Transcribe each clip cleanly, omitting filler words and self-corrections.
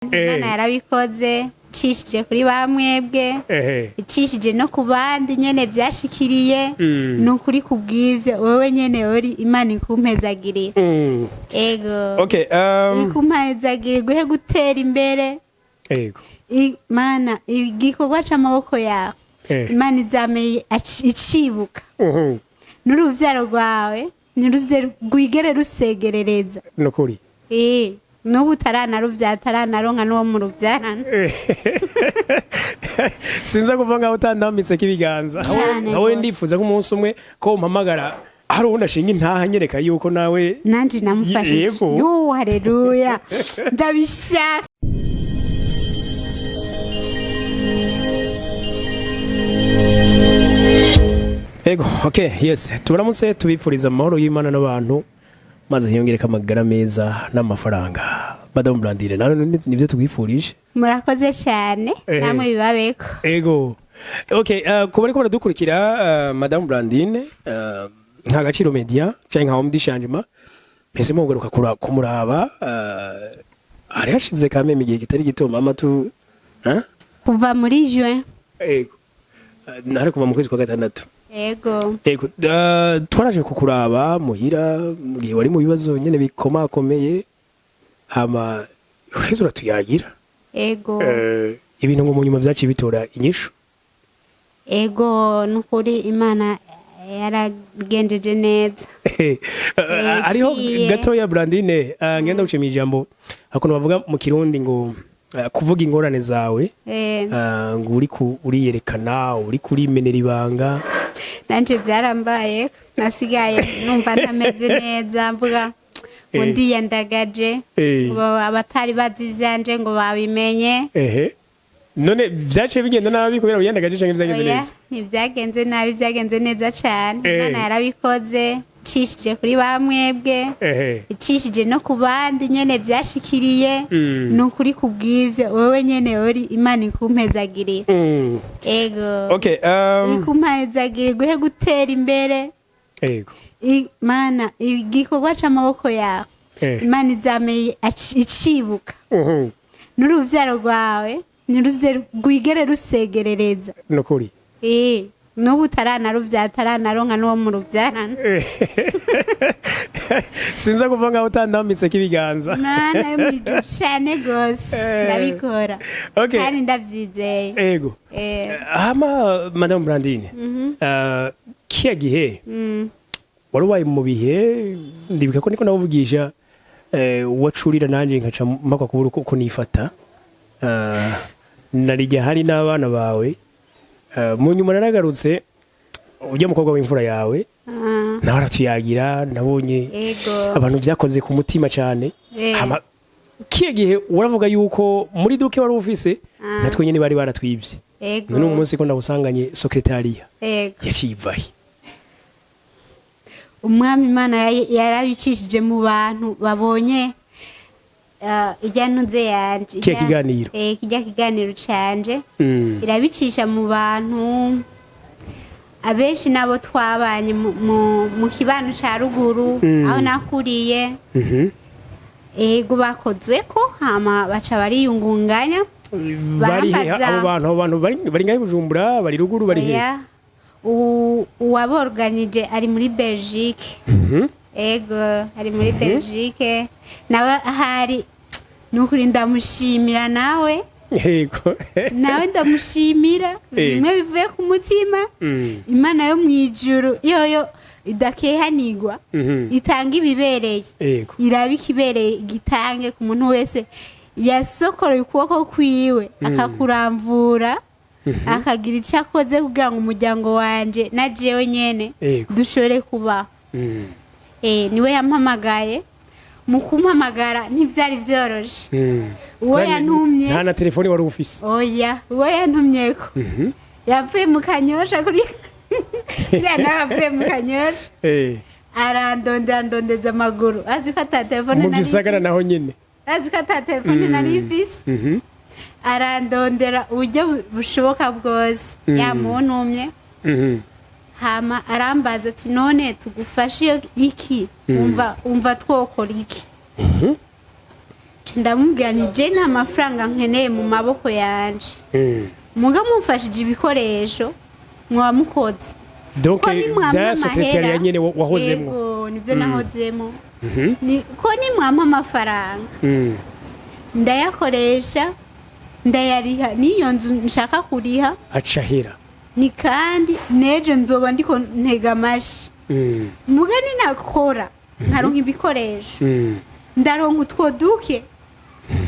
Imana yarabikoze icishije kuri bamwebwe, icishije no ku bandi nyene vyashikiriye. Ni ukuri kubw'ivyo, wowe nyene uri Imana ikumpezagiriye. Ego. Okay, Ikumpezagire, iguhe gutera imbere. Imana igikorwa c'amaboko yawe, Imana izame icibuka n'uruvyaro rwawe ntiruze rwigere rusegerereza. Nukuri. N'ubu utaranaruvyara, utaranaronka n'uwo muruvyarana. Sinza kuva ngaho utandambitseko ibiganza. Cane Nawe gose. Ndifuza ko umunsi umwe ko umpamagara hari uwundi ashinga intaha nyereka yuko nawe Nanje namufashije. Yego. Yo, haleluya, ndabishaka. Ego, okay, yes. Turamutse tubifuriza amahoro y'Imana n'abantu, maze hiyongereka amagara meza n'amafaranga. Madame Blandine, nawe nivyo tugwifurije. Murakoze cane. Namwe bibabeko. Ego. Okay, kuba ariko baradukurikira, Madame Blandine, nka Gaciro Media canke nka Homme du Changement, mpese mugaruka kumuraba, hari hashize kameme igihe kitari gito mama tu, hein? Kuva muri juin. Ego. Nari kuva mu kwezi kwa gatandatu. Ego. Ego, twaraje kukuraba muhira mu gihe wari mu bibazo nyene bikomakomeye, hama uraheza uratuyagira. Ego. Ibintu ngo mu nyuma vyaciye bitora inyishu. Ego, nukuri Imana yaragenjeje neza. Hariho Yaciye. gatoya Brandine, ngenda guce ijambo hakuntu bavuga mu Kirundi ngo kuvuga ingorane zawe, ngo uri uriyerekana uri kurimenera ibanga. Nanje byarambaye, nasigaye numva ntameze neza, mvuga ngo ndiyandagaje, ngo abatari bazi ivyanje ngo babimenye. Ehe, none vyaciye bigenda nabi kubera wiyandagaje canke vyagenze Oya, neza? ntibyagenze nabi, byagenze neza cane. Imana yarabikoze icishije kuri bamwebwe, icishije no ku bandi nyene vyashikiriye. Ni ukuri kubw'ivyo, wowe nyene uri Imana ikumpezagiriye. Ego. Okay, Ikumpezagire, iguhe gutera imbere. Imana igikorwa c'amaboko yawe, Imana izame icibuka n'uruvyaro rwawe ntiruze rwigere rusegerereza. Nukuri. N'ubu utaranaruvyara, utaranaronka n'uwo muruvyarana. Sinza kuva ngaho utandambitseko ibiganza. Mana yo mw'ijuru, cane gose. Ndabikora kandi ndavyizeye. Ego. Hama Madame Brandine, kiya gihe wari ubaye mu bihe, ndibuka ko niko navugisha, wacurira nanjye nkaca mpakwa kubura uko nifata. Narijya hari n'abana bawe. Mu nyuma naragarutse, ujya mukobwa w'imfura yawe nawe aratuyagira, nabonye abantu byakoze ku mutima cyane. Hama kiya gihe uravuga yuko muri duke wari ufise, natwe nyine bari baratwibye. None uyu munsi ko ndawusanganye sekretariya yaciye ivahe? Umwami Imana yarabicishije mu bantu babonye ijya ntuze yanje. Kiya kiganiro. Kijya kiganiro canje, irabicisha mu bantu abenshi nabo twabanye mu kibano ca ruguru, aho nakuriye. Ego, bakozwe ko hama baca bariyungunganya. Bari he? Barambaza. Abo bantu bari ngahe i Bujumbura, bari ruguru, bari he? Oya, uwaborganije ari muri Belgique. Ego, ari muri Belgique nawe ahari, nukuri ndamushimira nawe. Nawe ndamushimira bimwe bivuye ku mutima. Imana yo mu ijuru yoyo idakehanirwa, itanga ibibereye, iraba ikibereye igitange ku muntu wese yasokoroye ukuboko kwiwe akakuramvura, akagira icyo akoze kugira ngo umuryango wanje na jewe nyene dushobore kubaho. Niwe yampamagaye. Mu kumpamagara ntivyari vyoroshe. Uwo yantumye Nta na telefoni wari ufise? Oya, uwo yantumyeko yavuye mu Kanyosha, kuri ya nawe avuye mu Kanyosha, arandondera, ndondeza amaguru, azi ko ata telefone Mu nari gisagara mfise. Naho nyine. Azi ko ata telefone nari mfise. Arandondera uburyo bushoboka bwose, yamuntumye. Hama arambaza ati: "None tugufashe iki? Umva twokora iki?" Nca ndamubwira nti je nta mafaranga nkeneye mu maboko yanje, muga mumfashije ibikoresho mwaba mukoze. Donc Ko nimwampa bya secrétariat amahera, nyene wahozemwo? Yego, nivyo nahozemo. Ko nimwampa amafaranga, ndayakoresha, ndayariha n'iyo nzu nshaka kuriha. Aca ahera. Ni kandi n'ejo nzoba ndiko ntega amashi. Muga ninakora nkaronka ibikoresho, ndaronka utwo duke,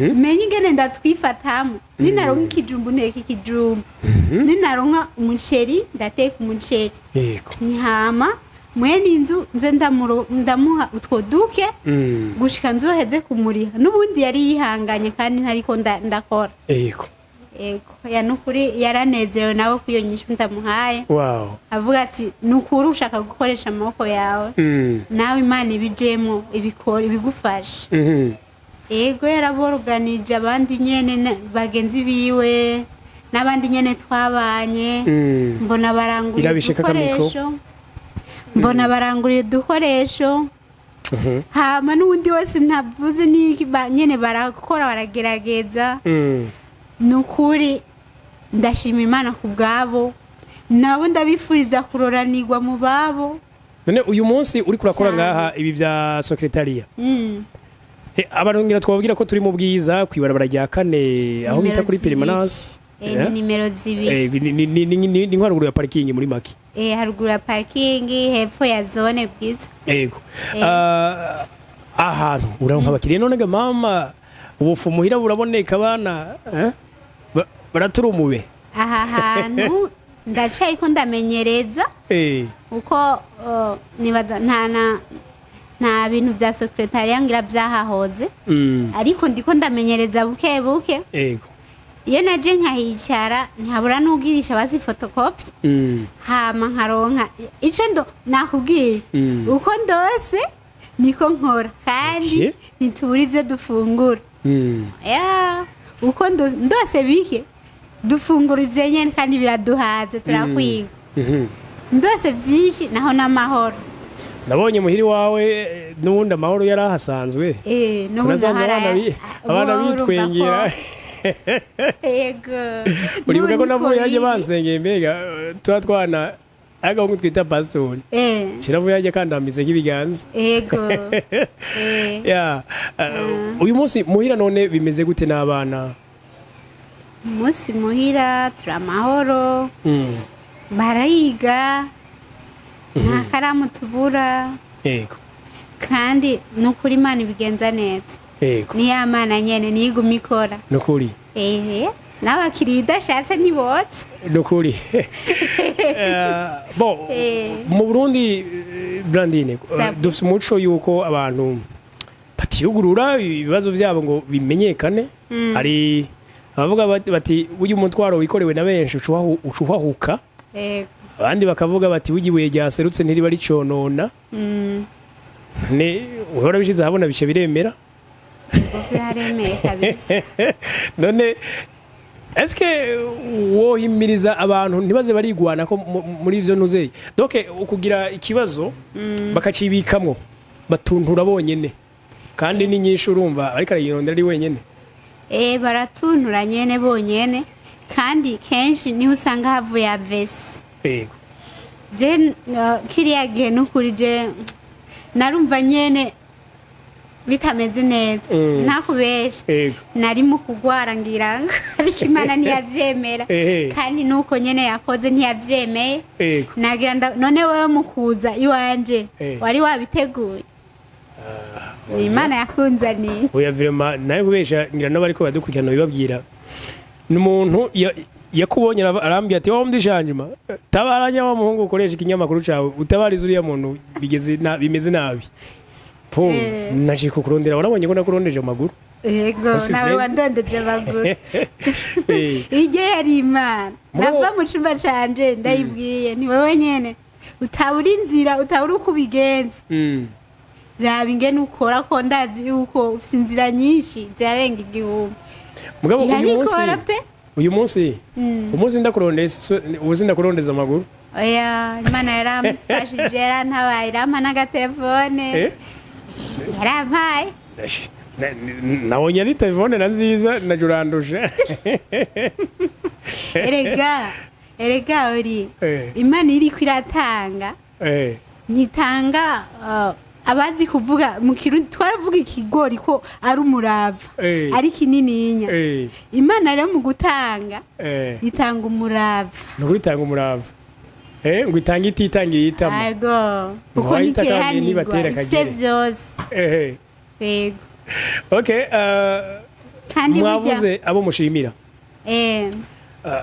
menye ingene ndatwifatamo. Ninaronka ikijumbu, nteka ikijumbu, ninaronka umuceri, ndateka umuceri. Ntihama mwene inzu nze ndamuha utwo duke gushika nzoheze kumuriha. N'ubundi yari yihanganye kandi ntariko ndakora. Yego, ya nukuri yaranezerewe nawe ku iyo nyishu ndamuhaye. Avuga ati nukuri ushaka gukoresha amaboko yawe, nawe Imana ibijemwo, ibikora, ibigufasha. Yego, yaraboroganije abandi nyene bagenzi biwe n'abandi nyene twabanye. Mbona baranguriye Irabishika akamiko. udukoresho, mbona baranguriye udukoresho. Hama n'uwundi wese ntavuze n'iki, nyene barakora, baragerageza. Ni ukuri ndashima Imana ku bwabo, nabo ndabifuriza kuroranirwa mu babo. None uyu munsi uri kurakora Cyane. ngaha ibi bya secrétariat? Abantu ngira twababwira ko turi mu Bwiza, kwibarabara rya kane, aho bita Nimero kuri zibiri. Permanence. Ni nimero 2. Ni nko haruguru ya parking muri make. Haruguru ya parking, hepfo ya zone Bwiza. Yego. Ah, ahantu uraronka abakiriya none ga mama? Ubufu muhira buraboneka, abana eh? Baraturumube? Aha hantu ndacariko ndamenyereza, uko nibaza nta na nta bintu vya secrétariat ngira vyahahoze, ariko ndiko ndamenyereza buke buke. Iyo naje nkahicara, ntihabura n'ugirisha basi photocopie, hama nkaronka ico ndo nakubwiye. Uko ndose niko nkora kandi ntitubura ivyo dufungura. Ya, uko ndose bike, dufungura ivyo nyene kandi biraduhaze, turakwiga. Ndose vyinshi naho n'amahoro. Nabonye muhiri wawe n'ubundi amahoro yari ahasanzwe. N'ubu Unasanze ndahara. abana Ubu urumva bitwengera. Yego. Uribuka ko N'ubu niko navuye hajya biri. bansengeye, mbega tuba twana agahungu twita pasitori, kiravuye hajya kandamize nk'ibiganza. Yego. Ya, uyu munsi muhira none bimeze gute n'abana? Umunsi muhira turi amahoro. Bariga, nta karamu tubura. Kandi ni ukuri Imana ibigenza neza. Ni ya Mana nyene, niyo iguma ikora. Nukuri. Ehe, n'abakiriya idashatse ntibotse. Nukuri. Bon, mu Burundi, Brandine, Sabwe. dufite umuco yuko abantu batiyugurura ibibazo byabo ngo bimenyekane. Hari abavuga bati burya umutwaro wikorewe na benshi ucuhahuka. Abandi bakavuga bati burya ibuye ryaserutse ntiriba riconona. Ne uhora bishize ahabona bice biremera. Ubwo byaremeye kabisa. None eske wohimiriza abantu ntibaze barigwana ko muri ivyo ntuzeye, donc ukugira ikibazo bakacibikamwo, batuntura bonyene, kandi ni nyinshi urumva ariko arayirondera ari wenyene? Baratuntura nyene bonyene, kandi kenshi niho usanga havuye avesi. Je kiriya gihe nukuri je narumva nyene bitameze neza. Ntakubesha, nari mu kugwara ngira ngo, ariko Imana ntiyavyemera. Kandi nuko nyene yakoze, ntiyavyemeye. Nagira none wewe mu kuza iwanje wari wabiteguye? Ni Imana yakunzaniye. Oya, vraiment nawe kubesha ngira n'abariko badukurikirana bibabwira, ni umuntu yakubonye arambwira ati: "Wowe ndishanjuma tabaranya wa muhungu ukoresha ikinyamakuru cawe, utabariza uriya muntu bigeze bimeze nabi." Pum. Naje kukurondera, warabonye ko nakurondeje amaguru. Yego. Wasize- Nawe wandondeje amaguru. Iryo yari Imana. Nava mu cumba canje ndayibwiye: "Ni wowe nyene utabura inzira, utabura uko ubigenza. Raba ingene ukora, ko ndazi yuko ufise inzira nyinshi zirarenga 1000." Mugabo uyu munsi Irabikora pe. Uyu munsi umunsi ndakurondeza ubu sindakurondeza amaguru. Oya, Imana yaramfashije, yarantabaye, irampa n'agatelefone. Yarampaye. Nabonye ari telefone na nziza na juranduje. Erega, erega uri Eh. Imana iriko iratanga, ntitanga abazi kuvuga mu Kirundi twaravuga ikigori ko ari umurava, ari kinininya. Imana rero mu gutanga itanga umurava. Ni ukuri itanga umurava. Ngo itange ititangiye itama. Ego, kuko Wahita kandi ntikehanirwa, nibatera ifise akagere. vyose. Yego. Okay, Kandi burya mwavuze abo mushimira.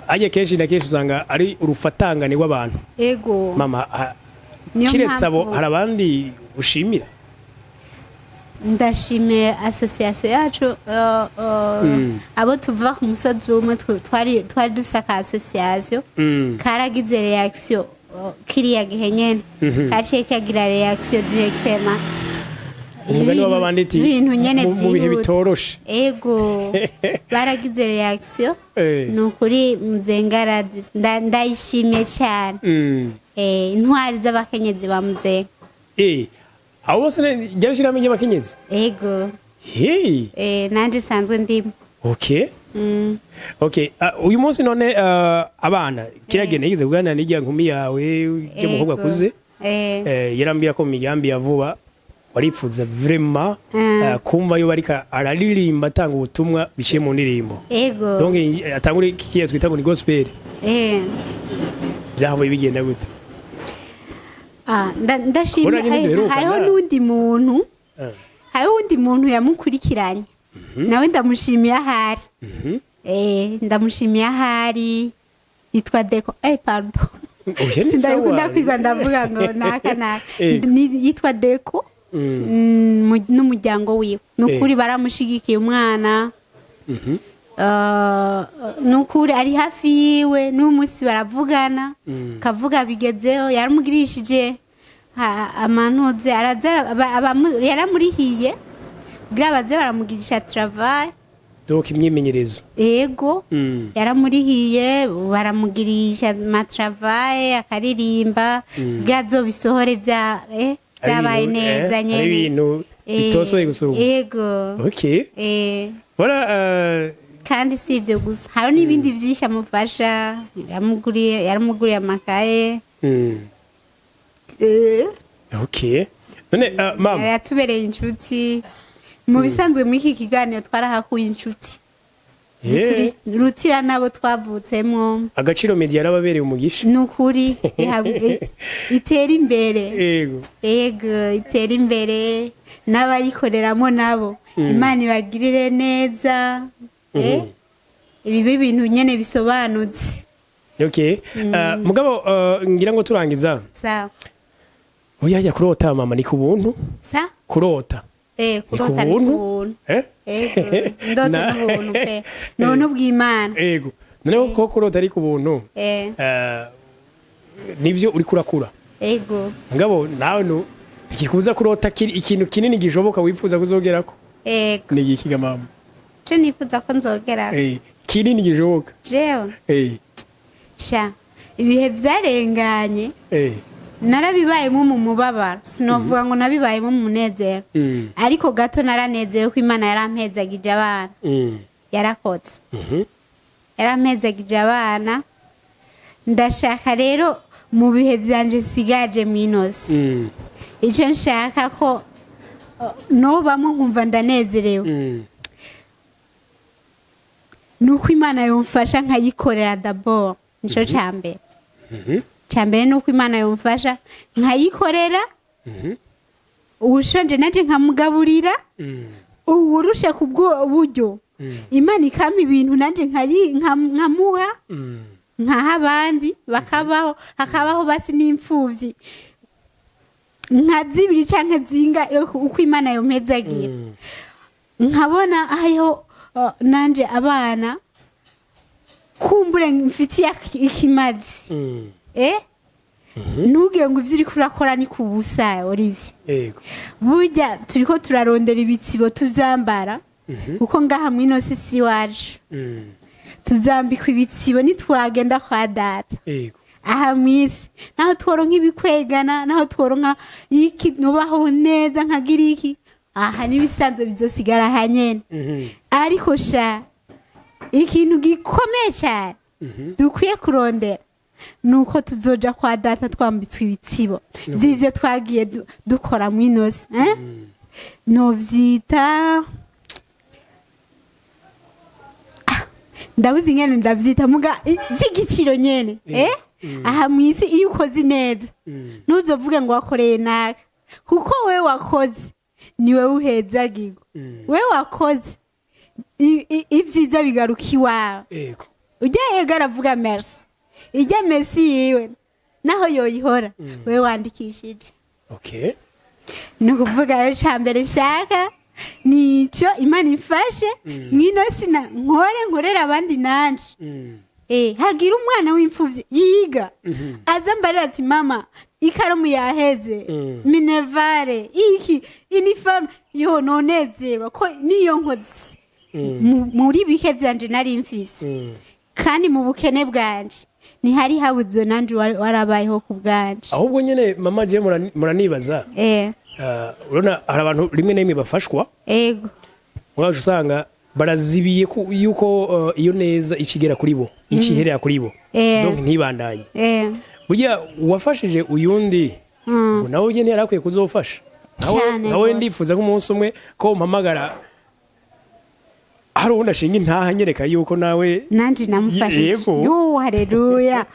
Ajya kenshi na kenshi usanga ari urufatangane rw'abantu. Ego. Mama, Niyo kiretse abo, mpamvu hari abandi ushimira? Ndashimira association yacu, abo tuva ku musozi umwe, twari dufise aka association karagize réaction kiriya gihe nyene, kaciye kagira réaction directement. Umugani w'ababandi iti Ibintu nyene mu bihe vyihuta. bitoroshe. Ego, baragize réaction. Ni ukuri Muzenga Radio ndayishimiye cyane. Intwari z'abakenyezi ba Muzenga. Abo bose ryari shyirahamwe ry'abakenyezi? Ego. Hey. Nanje sanzwe ndimo. Okay. Okay, uyu munsi none abana kiriya gihe nigeze kuganira n'ijya nkumi yawe y'umukobwa akuze, yarambwira ko mu migambi ya vuba waripfuza vraiment kumva yo barika araririmba, atanga ubutumwa biciye mu ndirimbo. Ego. Donc atangure kikiya twita ngo ni gospel. Byahavuye bigenda gute? Ah, ndashimye. Kubona nyine duherukana. Hariho n'undi muntu, hariho uwundi muntu yamukurikiranye, nawe ndamushimiye ahari. Ndamushimiye ahari, yitwa Deko, pardon. Oya, ni Sindabikunda sawa. kwiga ndavuga ngo naka naka. Yitwa Deko n'umuryango wiwe, ni ukuri baramushigikiye umwana. Ni ukuri ari hafi yiwe, n'umunsi baravugana, kavuga bigezeho, yaramugirishije amanuze araza yaramurihiye kugira baze baramugirisha travail. Donc imyimenyerezo. Ego. Yaramurihiye, baramugirisha ama travail, akaririmba kugira azobisohore bya Ari byabaye ibintu, neza ari nyene. ibintu bitosoye gusumba. Ego. Okay. Voilà, Kandi si ibyo gusa, hari n'ibindi byinshi amufasha, yaramuguriye amakaye. Okay. None mama, Yatubereye inshuti mu bisanzwe. Muri iki kiganiro twarahakuye inshuti ziturutira n'abo twavutsemo. Agaciro Media yarababereye umugisha. Ni ukuri itera imbere. Yego. Ego, itera imbere n'abayikoreramo nabo Imana ibagirire neza. Ibi bintu nyene bisobanutse. Okay. Mugabo ngira ngo turangiza. Sawa. Oya, ya kurota mama ni kubuntu. Sa Kurota. Ni Kurota ni kubuntu. kubuntu. Eh? Ego, ndoto n'ubuntu pe, none ubw'Imana. Ego. Noneho ko kurota ari kubuntu. Nivyo uri kurakura. Ego. Mugabo nawe nu ikikuza kurota ikintu kinini gishoboka wifuza kuzogerako. Ego. Ni iki ga mama? Ico nifuza ko nzogera? Kinini gishoboka. Jewe? Sha, ibihe vyarenganye narabibayemo mu mubabaro, sinovuga ngo nabibayemo mu munezero, ariko gato naranezerewe ko Imana yarampezagije abana. Yarakotse. Yarampezagije abana. Ndashaka rero mu bihe byanje nsigaje mw'inosi, icyo nshaka ko nobamwo nkumva ndanezerewe, ni uko Imana yomfasha nkayikorera d'abord, nico ca mbere. Cya mbere ni uko Imana yomfasha nkayikorera, uwushonje nanje nkamugaburira, uwurushe ku bwo buryo Imana ikampa ibintu nanje nkamuha, nkaha abandi bakabaho, hakabaho basi n'imfuvyi nka zibiri canke zinga, uko Imana yompezagira, nkabona hariho nanje abana kumbure mfitiye ikimazi. Ntugire ngo ivyo uriko urakora ni ku busa, Olivier. Yego. Burya turiko turarondera ibitsibo tuzambara, kuko ngaha mw'ino si si iwacu. Tuzambikwa ibitsibo nitwagenda kwa data. Yego. Aha mw'isi naho tworonka ibikwegana, naho tworonka iki, nubaho neza nkagira iki. Aha n'ibisanzwe bizosigara aha nyene. Ariko sha, ikintu gikomeye cyane dukwiye kurondera ni uko tuzoja kwa Data twambitswe ibitsibo by'ibyo twagiye dukora mu inosi, eh? Novyita, ndabuze ingene ndavyita, muga by'igiciro nyene, eh? Aha mu isi iyo ukoze neza, ntuzovuge ngo wakoreye naka, kuko we wakoze niwe uhezagirwa. We wakoze ibyiza bigaruka iwawe. Ujya yego aravuga merci, ijya merci yiwe naho yoyihora we wandikishije. Ni ukuvuga rero, icya mbere nshaka nico Imana imfashe mwino sina nkore, nkorere abandi nanje. Hagira umwana w'imfuvyi yiga aza mbarira ati: "Mama, ikaramu yaheze, minerval, iki, uniforme." Yo nonezerwa ko niyo nkozi muri bike vyanje nari mfise, kandi mu bukene bwanje ntihari habuze, nanje warabayeho ku bwanje. Ahubwo nyene mama, je muranibaza, urabona hari abantu rimwe na rimwe bafashwa, waje usanga barazibiye yuko iyo neza ikigera kuri bo, ikiherera kuri bo, donc ntibandanye. Burya uwafashije uyundi, ngo nawe nyene yari akwiye kuzofasha. Cane Nkawe gose. ndifuza nk'umunsi umwe ko mpamagara hari uwundi ashinga intaha nyereka yuko nawe Nanje namufashije. Yego. Yo, haleluya,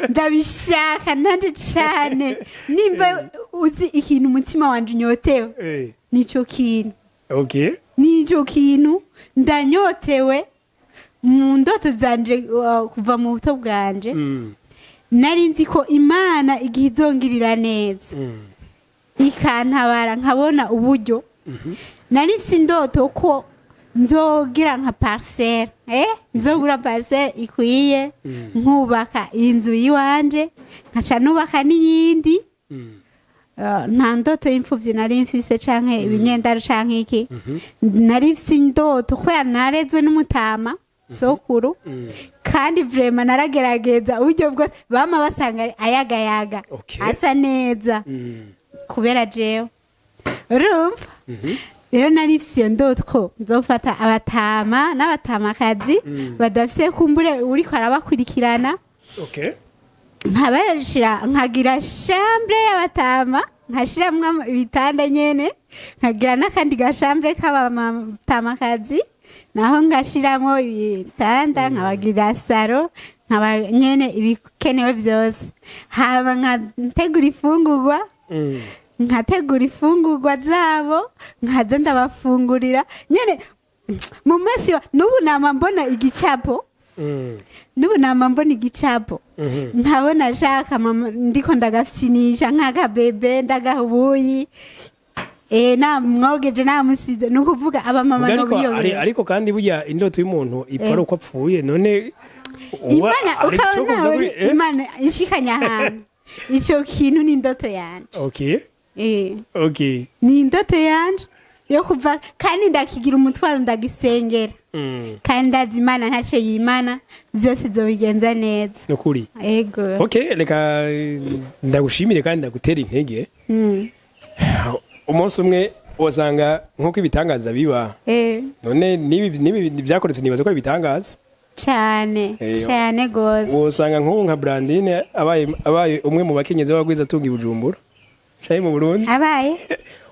ndabishaka nanje cane. Nimba uzi ikintu umutima wanje unyotewe, nico kintu. Nico kintu ndanyotewe mu ndoto zanje, kuva mu buto bwanje. Nari nzi ko Imana igihe izongirira neza, ikantabara nkabona uburyo, nari mfise indoto ko nzogira nka parcelle, nzogura parcelle ikwiye, nkubaka inzu yiwanje, nkaca nubaka n'iyindi. Nta ndoto y'imfuvyi nari mfise canke ibinyendaro canke iki. Nari mfise indoto kubera narezwe n'umutama sokuru, kandi vraiment naragerageza uburyo bwose, bama basanga ayagayaga, asa neza, kubera jewe. Urumva rero nari mfise iyo ndoto ko nzofata abatama n'abatamakazi badafise kumbure uriko arabakurikirana, nkabashira, nkagira chambre y'abatama, nkashiramwo ibitanda nyene, nkagira n'akandi gachambre k'abatamakazi, naho ngashiramwo ibitanda, nkabagirira salon, nkaba nyene ibikenewe vyose, hama nkategura ifungurwa, nkategura ifungurwa zabo, nkaza ndabafungurira nyene mu maso. N'ubu nama mbona igicapo, n'ubu nama mbona igicapo, nkabona ashaka mama ndiko ndagafyinisha nk'akabebe, ndagaha ubuyi, namwogeje, namusize. Ni ukuvuga abamama Ariko, no ariko kandi burya indoto y'umuntu ipfa ari uko apfuye. None Imana hari ukaba ico kuza nawe kuri-? Imana ishikanye ahantu, ico kintu ni indoto yanje. Ni indoto yanje yo kuva, kandi ndakigira umutwaro, ndagisengera, kandi ndazi Imana ntacyo yimana, byose izobigenza neza. Nukuri. Ego. Okay, reka ndagushimire kandi ndagutera intege. Umunsi umwe wasanga nk'uko ibitangaza biba. None nibi byakoretse, nibaza ko ari ibitangaza. Cyane. Cyane gose. Wosanga nk'ubu nka Brandine abaye umwe mu bakenyezi b'abagwizatunga i Bujumbura canke mu Burundi. Abaye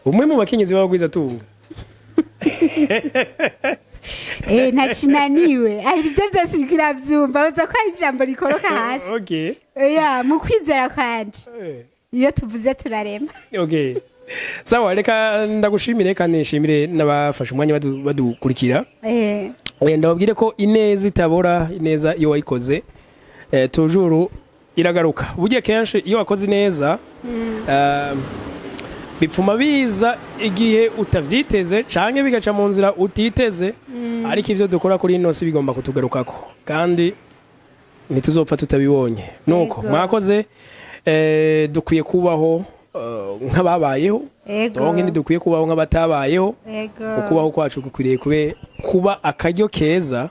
Umwe mu bakenyezi b'abagwizatunga. Ntakinaniwe. Ah, ibyo byose uriko uravyumva, baza ko ari ijambo rikoroka hasi. Oya, mu kwizera kwanje, iyo tuvuze turarema. Okay, sawa, reka ndagushimire kandi nshimire n'abafashe umwanya badukurikira. Ndababwire ko ineza itabora, ineza iyo wayikoze, toujours iragaruka. Burya kenshi iyo wakoze ineza, bipfuma biza igihe utavyiteze canke bigaca mu nzira utiteze, ariko ivyo dukora kuri ino si bigomba kutugarukako kandi ntituzopfa tutabibonye. Nuko mwakoze, dukwiye kubaho nk'ababayeho. Donc ntidukwiye kubaho nk'abatabayeho. Ukubaho kwacu gukwiriye kube kuba akaryo keza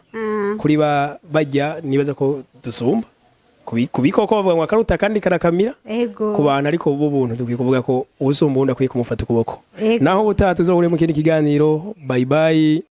kuri ba bajya nibaza ko dusumba, Ku bikoko bavuga ngo akaruta kandi karakamira. Ku bantu ariko bo buntu dukwiye kuvuga ko uwusumba uwundi akwiye kumufata ukuboko. Naho ubutaha tuzohure mu kindi kiganiro. Bye bye.